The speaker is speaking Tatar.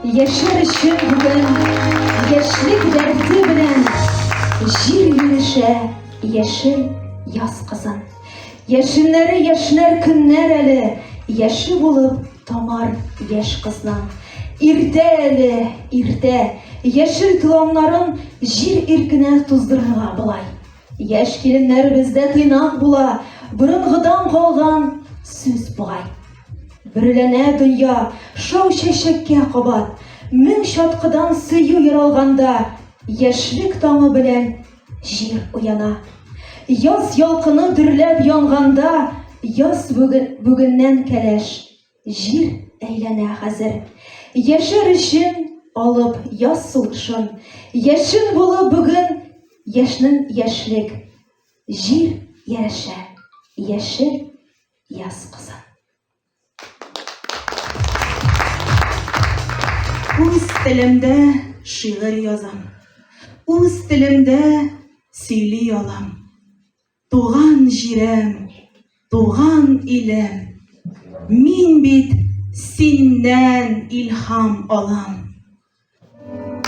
Яшәр өчен бүген яшьлек дәрте белән җир юнешә яшел яз кызын. Яшеннәре яшьнәр көннәр әле, яше булып тамар яшь кызның. Иртә әле, иртә, яшел толамнарын җир иркенә туздырырга болай. Яшь киленнәр бездә тыйнак була, борынгыдан калган сүз бугай. Бөреләнә дөнья, шау чәчәккә кабат, мең чаткыдан сөю яралганда, яшьлек таңы белән җир уяна. Яз ялкыны дөрләп янганда, яз бүген, бүгеннән кәләш, җир әйләнә хәзер. Яшәр өчен алып яз сулышын, яшен булып бүген яшьнең яшьлек, җир ярәшә, яшел яз кызын. Үз телемдә шигырь язам. Үз телемдә сөйли алам. Туган җирем, туган илем, мин бит синнән илһам алам.